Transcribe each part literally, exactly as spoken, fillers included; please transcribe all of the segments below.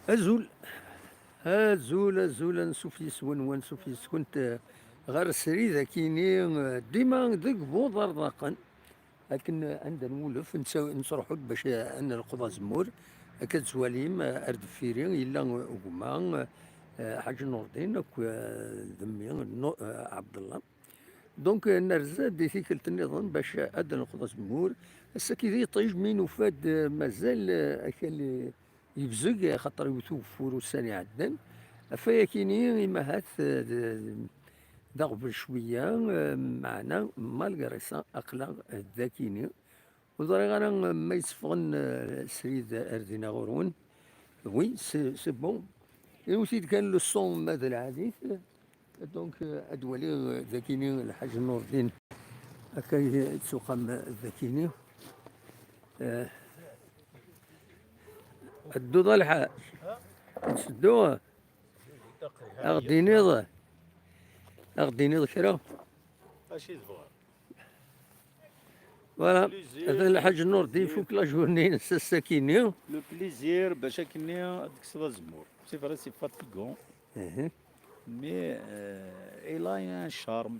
Azul, azul, azul, ansuf yes-wen, wansuf yes-kent, eh, ɣer srid akini, eh, dima deg Buḍarḍaqen. Akken, eh, anda nwulef, netta-, nettruḥu-d bac, eh, ad nelqeḍ azemmur. Akka d-twalim, eh, ar deffir-i, yella, eh, gma, eh, Ḥaǧ Nurdin, akk, eh, d mmi, Nu-, eh, Ɛebdellah. Donc, eh, nerza-d i tikkelt nniḍen bac ad nelqeḍ azemmur. Ass-agi di yiṭij, mi nufa-d, eh, mazal, eh, akal, eh, yebzeg, axaṭer iwet ugeffur ussan iɛeddan. Ɣef wayakini, imahat, eh, d, d aɣbel cwiya, eh, meɛna, malgré ça, aql-aɣ dakini. Ur ẓriɣ ara ma yetteffɣen, eh, srid ar dina ɣur-wen. Oui, c'est, c'est bon. Iwet-id kan le son ma d lɛali-t. Donc, eh, ad waliɣ, eh, dakini Lḥaǧ Nurdin. Akka i ttuqam dakini. Eh, ad dduḍ a Lḥaǧ. Ad tedduḍ. Ad ɣ-d-tiniḍ. Ad ɣ-d-tiniḍ kra. Acu i tebɣa? Voilà. Plaisir. Atan Lḥaǧ Nurdin ifuk la journée-ines ass-akini. Le plaisir, bac akkenni ad tekkseḍ azemmur. C'est vrai, c'est fatigant. Mhm. Mais, euh, il a un charme.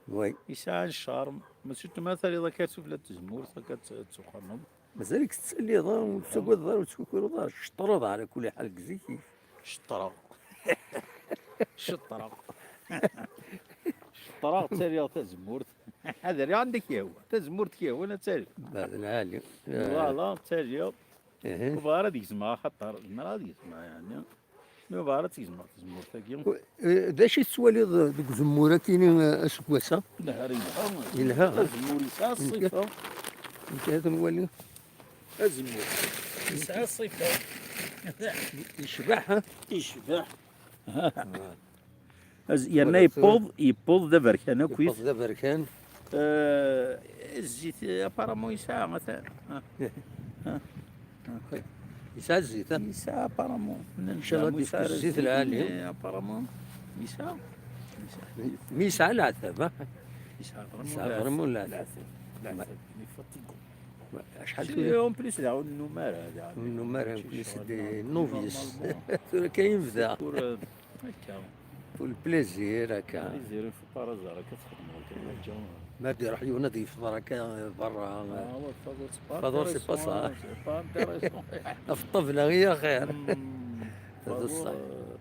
Oui. Yesɛa un charme. Mais surtout ma taliḍ akka tufla n tzemmurt, akka tt-, tettuxxameḍ. Mazal-ik tettaliḍ, ah, ur tettagadeḍ ara, ur tettkukureḍ ara, tceṭṭreḍ ɛla kulli ḥal deg zik-ik. Ceṭṭreɣ. Ceṭṭreɣ. Ceṭṭreɣ, ttaliɣ tazemmurt. Ad rriɣ anda k-yehwa. Tazemmurt k-yehwan ad tali. Beɛd lɛali. Voilà, ttaliɣ. Ihi. Ur bɣiɣ ara ad gezmeɣ axaṭer, zemreɣ ad gezmeɣ, yeɛni. Mi ur bɣiɣ ara ad gezmeɣ tazemmurt-agi. Eh, d acu i tettwaliḍ deg uzemmur-agi-ni, eh, aseggas-a? Lehna yelha. Yelha, ha? Azemmur yesɛa ṣṣifa. Nekk ad nwali. Azemmur yesɛa ṣṣifa. Yecbeḥ, ha? Yecbeḥ. Az-, yerna yewweḍ, yewweḍ d aberkan akk. Yewweḍ d aberkan. Eh, zzit, eh, apparemment yesɛa, atan. Ah. Ah. Ah. Yesɛa zzit, ha? Yesɛa apparemment. Ncallah ad yefk zzit lɛali. Eh, apparemment yesɛa. Yesɛa. Mi yesɛa leɛtab, ha? Yesɛa vraiment leɛtab. Yesɛa vraiment leɛtab. Leɛtab. Leɛtab. Il est fatigant. Acḥal tura? En plus, daɣ ur nennum ara, daɣ. Ur nennum ara, en plus, des novices. Normalement. Tura kan yebda. Pour, euh, Akka. Pour le plaisir, akka. Plaisir, il faut pas aẓar, akka txedmeḍ, akka, ma ǧǧa. Ma d-iruḥ yiwen ad yefḍer akka berra. Ah, ouais, Faḍur, c'est pas intéressant, c'est pas intéressant. Ɣef ṭṭabla i axir. Hmm. D ṣṣeḥ. Faḍur, euh,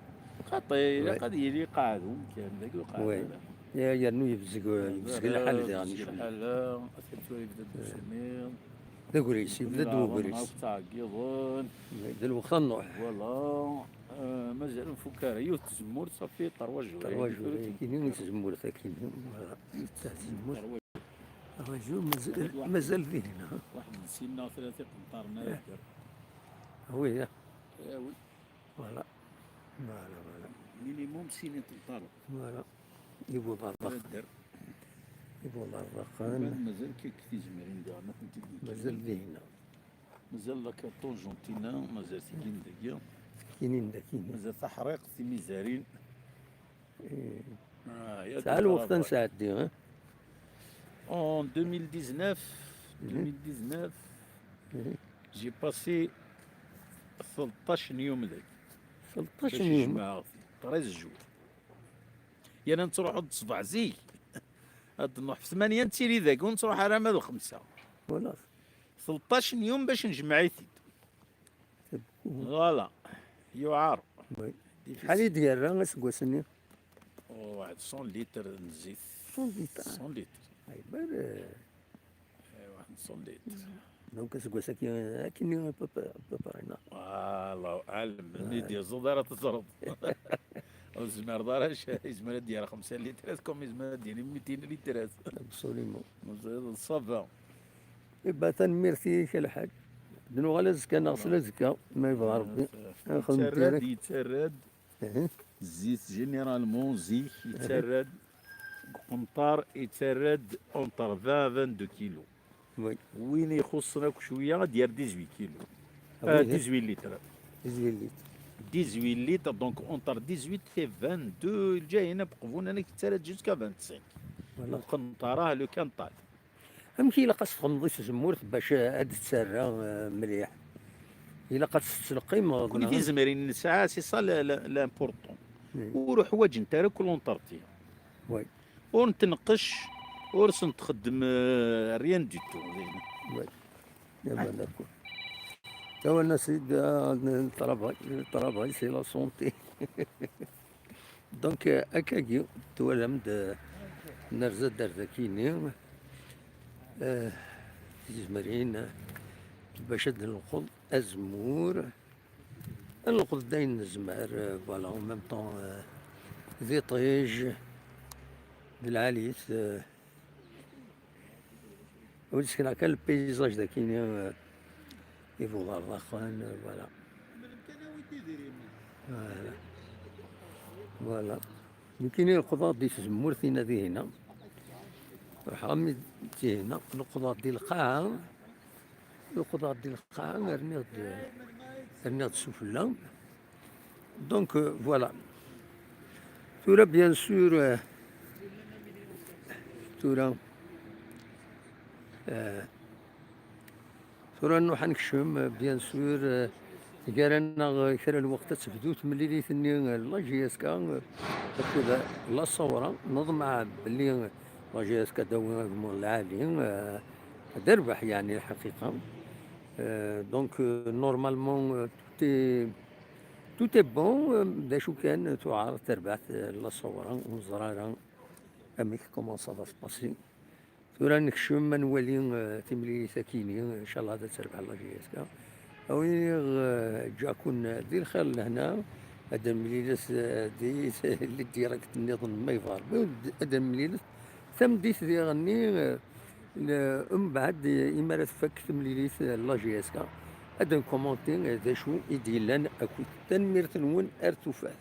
xaṭi, ilaq ad yili qeɛdu, kan, dagi ur qeɛɛed ara. Ya, yernu yebzeg, yebzeg lḥal daɣen. Yebzeg lḥal, atan tura yebda-d usemmiḍ. D agris, yebda-d wegris. Akk ttɛeggiḍen. D lweqt ad nruḥ. Voilà. Euh, mazal ur nfuk ara. Yiwet tzemmurt, ṣafi, trois jours. Trois jours, akini i tzemmurt, akini. Voilà. Yiwet tzemmurt. Trois jours, mazal, mazal dinna. Waḥed n sin neɣ tlata iqenṭaren ara yedder. Ah oui, ah. Eh oui. Voilà. Voilà, voilà. Minimum sin iqenṭaren. Voilà. Ibuḍarḍaqen. Ara yedder. Ibuḍarḍaqen. Mazal kik tizemrin daɣen, ad tent-id-nekkren. Mazal dinna. Mazal la Canton Gentina, mazal tigin dagi. Tiginin dagi. Mazal taḥriqt, timizarin. Eh. Ah, ya tesɛa lweqt ad nesɛeddi, eh? En deux mille dix-neuf, mhm, deux mille dix-neuf, mhm, j'ai passé tleṭṭac n yum dagi. Tleṭṭac n yum? Bac jemɛeɣ treize jours. Yerna nettruḥu-d ṣṣbeḥ zik. Ad nruḥ f ttmanya, nettili dagi, ur nettruḥ ara ma d lxemsa. Voilà. Tleṭṭac n yum bac nejmeɛ-it-id. Voilà. Yuɛer. Oui. Difficile. Acḥal i d-yerra aseggas-nni? Oh, waḥed cent litres n zzit. Cent litres. Cent litres. Ay, bal, eh. Eh, waḥed cent litres. Donc, aseggas-agi, akken i peu près, peu près, neɣ? Allahu aɛlam, mi d-yeẓẓed ara teẓreḍ. Ur tezmireḍ ara, yezmer ad d-yerr xemsa litrat, comme yezmer ad d-yini mitin litrat. Absolument. Meẓẓiyeḍ, ça va. Iba, tanemmirt-ik a Lḥaǧ. Ad nuɣal azekka neɣ s lazekka, ma yebɣa Rebbi. Ad nxedmet direct. Yettarra-d, yettarra-d. Zzit, généralement, zik, yettarra-d deg uqenṭar, yettarra-d entre vingt, vingt-deux kilos. Oui. Win ixuṣṣen akk cwiya, ad d-yerr dix-huit kilos. Ah, oui, dix-huit litres. Dix-huit litres. Dix-huit litres, donc entre dix-huit et vingt-deux, lǧayen abeqbun, anak yettarra-d jusqu'à vingt-cinq. Voilà. Uqenṭar, ah, le quintal. Amek i ilaq ad s-txedmeḍ i tzemmurt bac ad d-ttarra, eh, mliḥ? ilaq ad tettleqqimeḍ. Nekkni tizemrin nesɛa, c'est ça l'important. Ur ḥwaǧent ara akk l'entretien. Oui. Ur ntneqqec, ur sent-txeddem rien du tout. Oui. Tawanna sid, le travail, le travail c'est la santé. Donc, akkagi twalam-d, nerza-d ar dakini, tizemrin bac ad d-nelqeḍ azemmur. Ad nleqḍ d ayen nezmer, voilà, en même temps, d iṭij, d lɛali-t, ur d-sekneɣ kan le paysage dakini, ibuḍar daxel, voilà. Voilà. Voilà. Nekkini leqḍeɣ-d i tzemmurt-ina dihina. Ruḥeɣ mi d-, dihina, leqḍeɣ-d i lqaɛa. Leqḍeɣ-d i lqaɛa, rniɣ-d, rniɣ-d sufella. Donc, voilà. Tura, bien sûr, tura, tura nruḥ ad nekcem, bien sûr, gar-aneɣ kra n lweqt ad tebdu temlilit-nni, la J S K, akked la Sawra. Neḍmeɛ belli la J S K ad d-tawi agmuḍ lɛali, ad d-terbeḥ, yeɛni, lḥaqiqa. Donc, normalement, tout est, tout est bon, d acu kan, tuɛer terbaɛt la Sawra, ur neẓri ara amek, comment ça va se passer. Tura nekcem ad nwali timlilit akini, ncallah ad terbeḥ la J S K. Awi, ǧǧaken di lxir lehna, ad nemlilet di les directs nniḍen ma yebɣa Rebbi, ad nemlilet tameddit diɣenni, mbeɛd imi ara tfak temlilit la J S K, ad nkumanti d acu i d-yellan akkit. Tanemmirt-nwen, ar tufat.